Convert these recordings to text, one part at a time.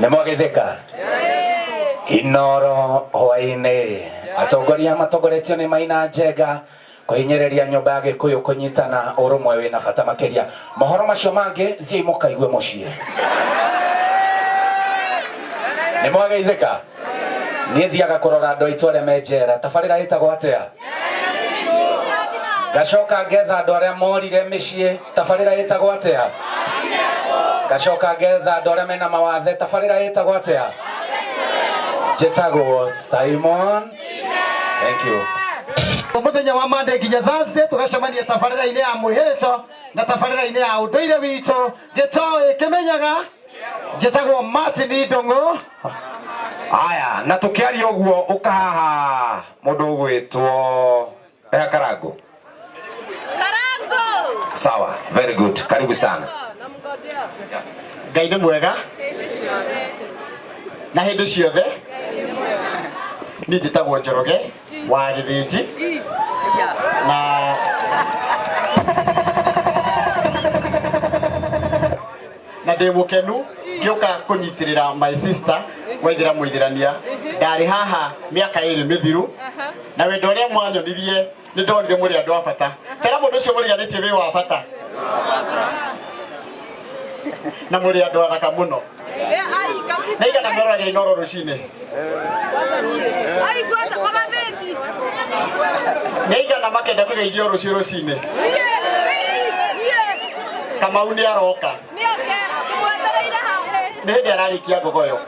Nĩ mwagĩthĩka Inoro hwaĩ-inĩ. Atongoria matongoretio nĩ Maina Njenga kũhinyĩrĩria nyũmba ya Gĩkũyũ kũnyitana ũrũmwe wĩna bata makĩria. Mohoro macio mangĩ thiĩi mũkaigue mũciĩ. Nĩ mwageithĩka? Niĩ thiaga kũrora andũ aitũ arĩa me njera. Tabarĩra ĩtagwo atĩa? Ngacoka ngetha andũ arĩa morire mĩciĩ. Tabarĩra ĩtagwo atĩa? Ngacoka ngetha andũ arĩa mena mawathe. Tabarĩra ĩtagwo atĩa? Njĩtagwo Simon. Thank you. Mũthenya wa Monday nginya Thursday tũgacemania tabarĩra-inĩ ya mwĩhĩrĩco na tabarĩra-inĩ ya ũndũire witũ gĩtoĩ kĩmenyaga. Njĩtagwo Martin Ndũng'ũ. Aya, na tũkĩaria ũguo ũka haha mũndũ ũgwĩtwo Eha Karango. Karango. Sawa, very good. Karibu sana. Ngai nĩ mwega na hĩndĩ ciothe. Niĩ njĩtagwo Njoroge wa Gĩthĩnji na ndĩ mũkenu ngĩũka kũnyitĩrĩra my sister Waithĩra Mũithĩrania. Ndarĩ haha mĩaka ĩrĩ mĩthiru na wendo ũrĩa mwanyonirie nĩ ndonire mũrĩ andũ a bata. Tera mũndũ ũcio mũriganĩtie wĩ wa bata na mũrĩ andũ athaka mũno. Na igana meroragĩra Inoro rũcinĩ. Nĩ igana makenda kũgeithio rũciũ rũcinĩ. Kamau nĩ aroka. Nĩ hĩndĩ ararĩkia ngogoyo.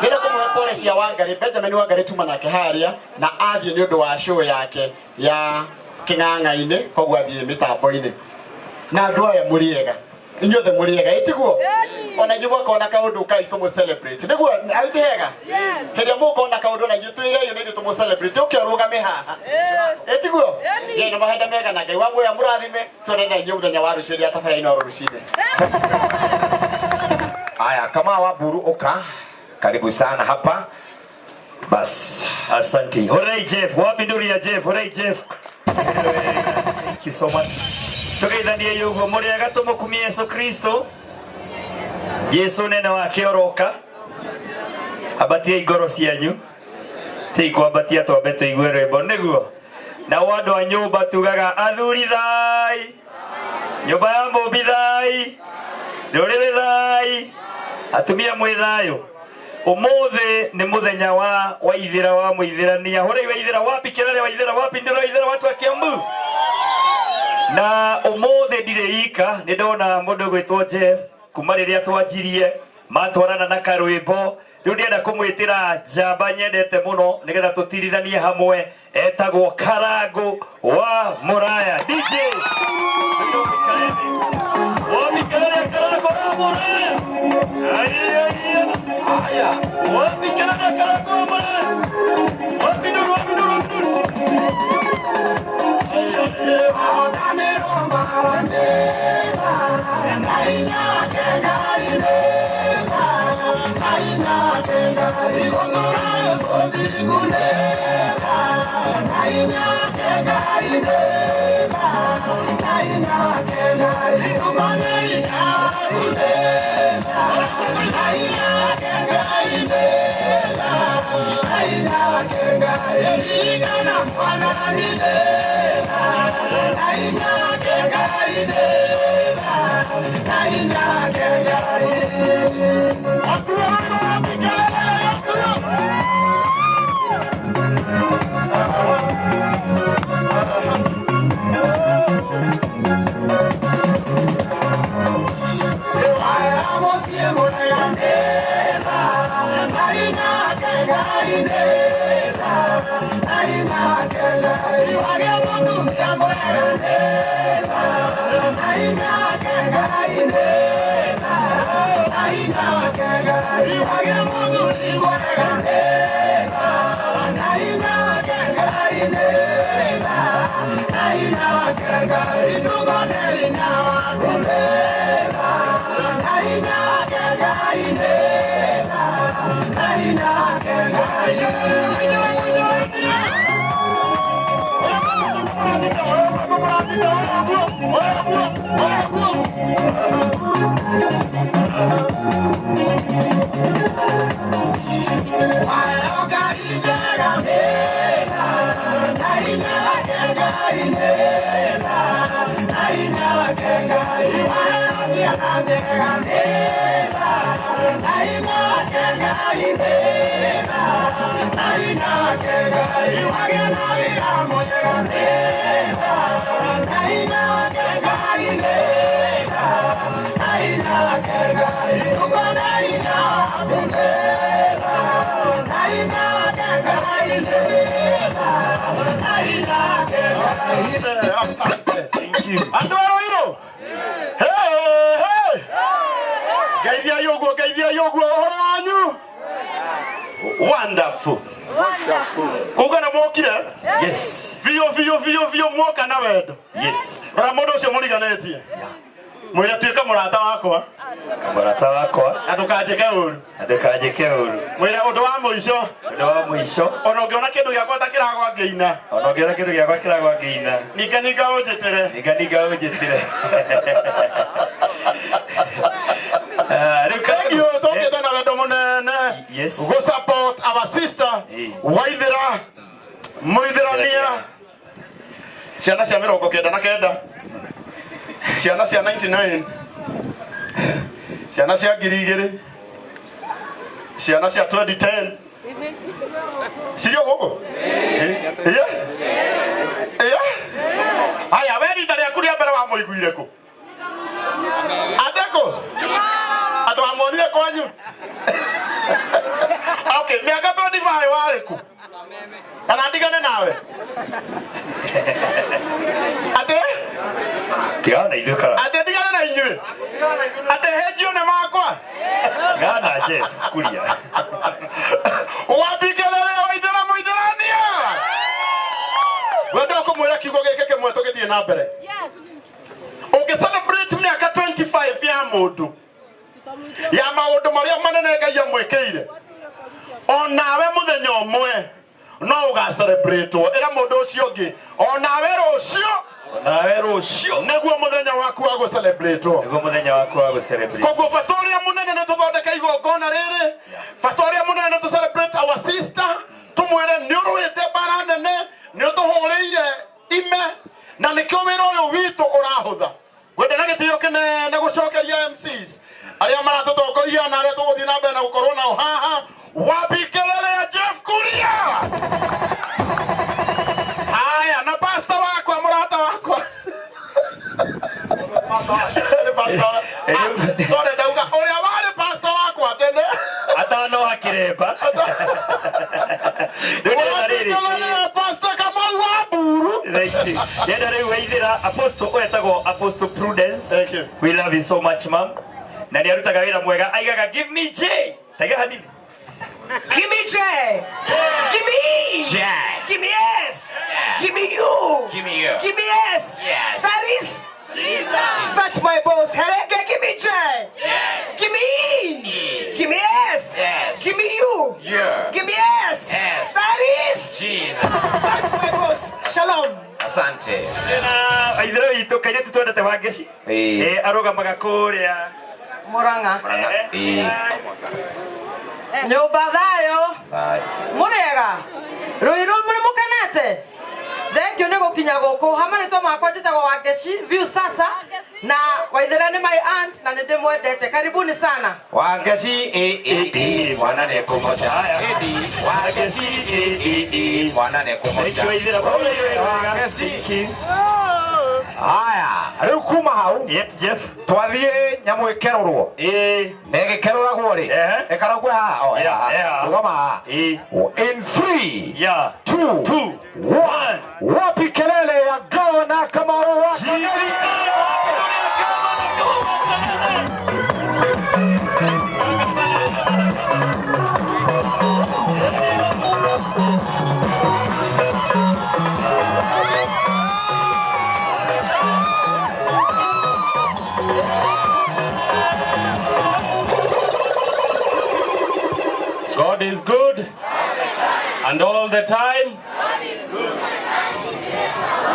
Ndĩrenda kũmũhe pole cia Wangari, Benjamin Wangari tuma nake harĩa na athiĩ nĩ ũndũ wa show yake ya kĩng'ang'a-inĩ, koguo athiĩ mĩtambo-inĩ. Na andũ aya mũrĩ ega. Inyuothe mũrĩ ega, ĩtiguo? Ona inyuĩ mwakona kaũndũ kai tũmũ celebrate. Nĩguo aiti hega? Hĩndĩ ĩrĩa mũkona kaũndũ ona inyuĩ twĩre na ithuĩ tũmũ celebrate, ũke ũrũgame haha. Ĩtiguo? Ngai na mahinda mega na Ngai wa muoyo amũrathime. Tuonane na inyuĩ mũthenya wa rũciũ rĩrĩa tabarĩra Inooro rũcinĩ. Aya, kama wa Buru uka. Karibu sana hapa. Bas. Asante. Hooray Jeff. Wapi nduri ya Jeff? Hooray Jeff. Thank you so much. Tugeithanie yuguo mũrĩega tũmũkumie Yesu Kristo. Jesu nene wake oroka. Ambatie ngoro cianyu. Ti kwambatia twambe tũigue rwĩmbo nĩguo. Nao andũ a nyũmba tugaga athuri thai. Nyũmba ya mũmbi thai. Rũrĩrĩ thai. Atumia mwĩ thayũ. Umuthi ni muthenya wa Waithira wa Muithirania. Hũrai Waithira wapi kelele Waithira wapi ndiro Waithira watu wa Kiambu. Na umuthi ndirĩ ika nĩ ndona mũndũ gwĩtwo Jeff kuma rĩrĩa twanjirie matwarana na karwĩmbo. Rĩu ndĩrenda kũmwĩtĩra njamba nyendete mũno nĩgetha tũtirithanie hamwe, etagwo Karango wa Mũraya. DJ wapi kelele Karango wa Mũraya? Aiya, aiya. Wapi kelele Karango wa Mũraya? Wapi nuru, wapi nuru, wapi nuru? Andå a Ruiru ngeithiai å guo, ngeithiai å guo, å horo wanyu. Wonderful. Kuga na mwokire. Yes. Biå biå biå biå, mwoka na wendo. Yes. Rora må ndå å cio må riganätie, mwä re tuä ka må rata wakwa. Mũrata wakwa. Na ndå kanjä ke å ru. Na ndũkanjĩke ũru. Mwä re å ndå wa må ico. Ũndũ wa mũico. Ona å ngä ona kä ndå gä akwa ta kä ragwa ngä ina. Ona ũngĩona kĩndũ gĩakwa kĩragwa ngĩina. Ninga ninga å njä tä re. Ninga ninga ũnjĩtĩre. Ah, rĩu. Thank you, tåkä na wendo må nene. Yes. Go support our sister. Waithira Muithirania, ciana cia 99, ciana cia 99, ciana cia 2000, ciana cia 2010 cirio gå kå. Iya, aya, we rita rĩaku rĩa mbere wamũiguire kũ? Andĩkũ andũ wamuonire kwanyu? Okay, mĩaka 25 warĩ kũ? Kana ndigane nawe atĩ? Tigana na ithuĩ kara. Atĩ ndigane na inyuĩ? Atĩ henjio nĩ makwa? Tigana na Jeff Kuria. Wambikĩrĩre Waithĩra Mũithĩrania, wenda kũmwĩra kiugo gĩkĩ kĩmwe tũgĩthiĩ na mbere. Ũngĩ celebrate mĩaka 25 ya mũndũ, ya maũndũ marĩa manene Ngai amwĩkĩire, onawe mũthenya ũmwe no ũgacelebrate-wo. Ĩra mũndũ ũcio ũngĩ, onawe rũciũ. Onawe rũciũ. Nĩguo mũthenya waku wa gũcelebrate-wo. Nĩguo mũthenya waku wa gũcelebrate. Koguo bata ũrĩa mũnene nĩ tũthondeke igongona rĩrĩ, bata ũrĩa mũnene nĩ tũ celebrate our sister, tũmwĩre nĩ ũrũĩte mbara nene, nĩ ũtũhũrĩire ime, na nĩkĩo wĩra ũyũ witũ ũrahũtha. Ngwenda na gĩtĩo kĩnene gũcokeria MCs arĩa maratũtongoria na arĩa tũgũthiĩ na mbere na gũkorwo nao haha. Wambikĩrĩre ya Jeff Kuria. Haya, na pastor wakwa, mũrata wakwa. Nĩ pastor. Ah, sorry, ndauga ũrĩa warĩ pastor wakwa tene. Atanoha kĩremba. Rĩu ndĩrenda rĩrĩ. Wambikĩrĩre Pastor Kamau wa Mburu. Thank you. Ndĩrenda rĩu Waithĩra, Apostle ũyũ Apostle Prudence. Thank you. We love you so much, ma'am. Na nĩ arutaga wĩra mwega. Aigaga give me J. Taiga hanini. Give me J. Give me E. J. Give me S. Give me U. Give me U. Give me S. Yes. That is. That's my boss. Hereke, give me J. J. Give me E. E. Give me S. S. Give me U. U. Give me S. S. That is. Jesus. That's my boss. Shalom. Asante. Na Waithĩra witũ kairĩtu twendete wa Ngeci. Ĩĩ. Arũgamaga kũrĩa. Murang'a. Ĩĩ. Nyũmba thayũ. Bye. Mũrĩega Rũirũ, mũrĩ mũkenete? Thank you nĩ gũkinya gũkũ. Ha marĩtwa makwa njĩtagwo Wangeci View sasa, na Waithĩra nĩ my aunt na nĩ ndĩmwendete. Karibuni sana. Wangeci e e e, mwana nĩ kũmocha. Edi Wangeci e e e, mwana nĩ Thank you, kũmocha. Waithĩra. Wangeci. Haya, rĩu kuma hau. Yes, Jeff. Twathiĩ nyamũ ĩkerũrwo. Ĩĩ. Na ĩgĩkerũragwo rĩ, Ehe. ĩkaragwo haha. Oh, Yeah, haha. yeah. Rũgama haha. Ĩĩ. In 3, Yeah. 2, 2, 1. Wapi kelele ya Gavana Kamau wa Kang'ethe? God is good and all the time.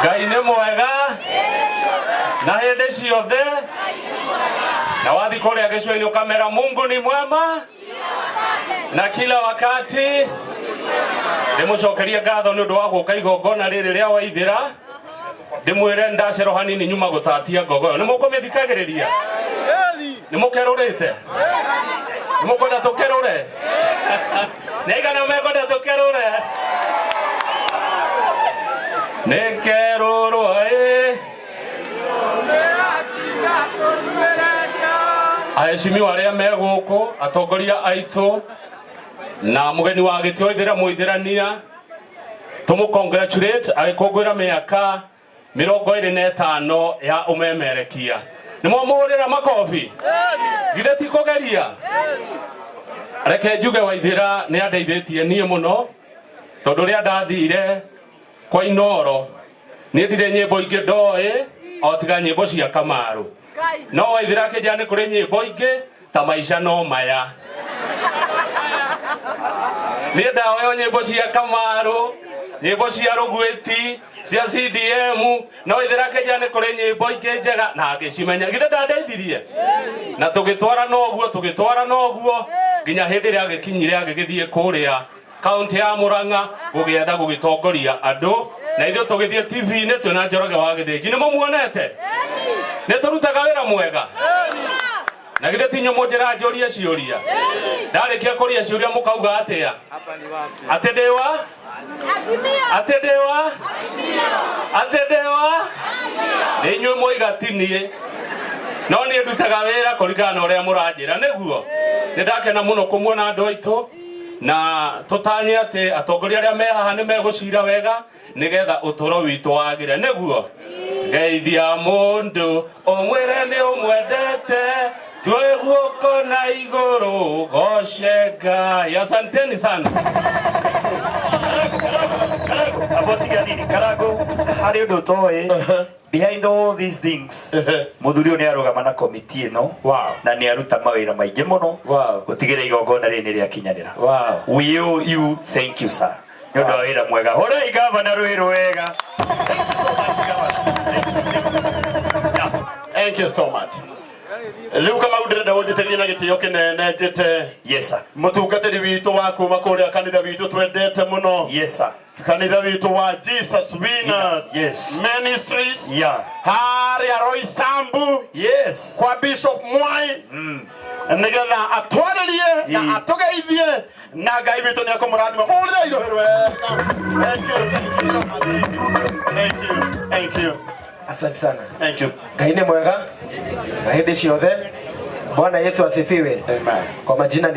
Ngai nĩ mwega na hĩndĩ ciothe, na wathi kũrĩa gĩcũa-inĩ ũkamera Mungu ni mwema na kila wakati. Ndĩmũcokerie ngatho nĩ ũndũ wa gũka igongona rĩrĩ rĩa Waithĩra. Ndĩmwĩre ndacero hanini nyuma gũtatia ngogoyo. Nĩ mũkũmĩthikagĩrĩria? Nĩ mũkerũrĩte? Nĩ mũkwenda tũkerũre? Nĩ aigana mekwenda tũkerũre? Nĩ kerũrwo ĩ. Aheshimiwa arĩa me gũkũ, atongoria aitũ na mũgeni wa gĩtĩo ithĩra mũithĩrania, tũmũ congratulate agĩkũngũĩra mĩaka 25 ya ũmemerekia. Nĩ mwamũhũrĩra makobi? Githĩ ti kũgeria? Reke njuge Waithĩra nĩ andeithĩtie niĩ mũno, tondũ rĩrĩa ndathire kwa Inoro niĩ ndirĩ nyĩmbo ingĩ ndoĩ o tiga nyĩmbo cia Kamaru. No Waithĩra akĩnjĩra nĩ kũrĩ nyĩmbo ingĩ ta maica no maya. Niĩ ndaoyo nyĩmbo cia Kamaru, nyĩmbo cia Rũgwĩti, cia CDM, no Waithĩra akĩnjĩra nĩ kũrĩ nyĩmbo ingĩ njega na ngĩcimenya. Githĩ ndandeithirie? Na tũgĩtwarana ũguo, tũgĩtwarana ũguo nginya hĩndĩ ĩrĩa agĩkinyire agĩgĩthiĩ kũrĩa kaunti ya Murang'a gũgĩetha gũgĩtongoria andũ, na ithuĩ tũgĩthiĩ TV-inĩ twĩna Njoroge wa Gĩthĩnji. Nĩ mũmuonete? Nĩ tũrutaga wĩra mwega? Na githĩ ti inyuĩ mũnjĩraga njũrie ciũria? Ndarĩkia kũria ciũria mũkauga atĩa? Atĩ ndĩ wa? Atĩ ndĩ wa? Atĩ ndĩ wa? Nĩ inyuĩ mwoiga ti niĩ. No niĩ ndutaga wĩra kũringana na ũrĩa mũranjĩra, nĩguo? Nĩ ndakena mũno kũmuona andũ aitũ, na tũtanye atĩ atongoria arĩa me haha nĩ megũcira wega nĩgetha ũtũũro witũ wagĩre, nĩguo? Geithia mũndũ ũmwĩre nĩ ũmwendete, tuoe guoko na igũrũ goce Ngai. Asanteni sana. Abotiga nini Karango, harĩ ũndũ ũtoĩ behind all these things, mũthuri ũyũ nĩ arũgama na komiti ĩno na nĩ aruta mawĩra maingĩ mũno gũtigĩrĩra igongona rĩrĩ nĩ rĩakinyanĩra. We owe you thank you sir, nĩ ũndũ wa wĩra mwega. Hũrai gavana rwĩ rwega. Thank you so much. Rĩu Kamau ndĩrenda ũnjĩtĩrie na gĩtĩo kĩnene njĩte. Yes sir. Mũtungatĩri witũ wa kuma kũrĩa kanitha witũ twendete mũno. Yes sir. Kanitha witũ wa Jesus Winners. Yes. Ministries. Yeah. Harĩa Roysambu. Yes. Kwa Bishop Mwai. Nĩgetha atwarĩrie na atũgeithie na Ngai witũ nĩ ekũmũrathima. Mũhũrĩre irohero wega. Thank you. Thank you so much. Thank you. Thank you. Asante sana. Thank you. Ngai nĩ mwega na hĩndĩ ciothe. Bwana Yesu asifiwe. Amen. Kwa majina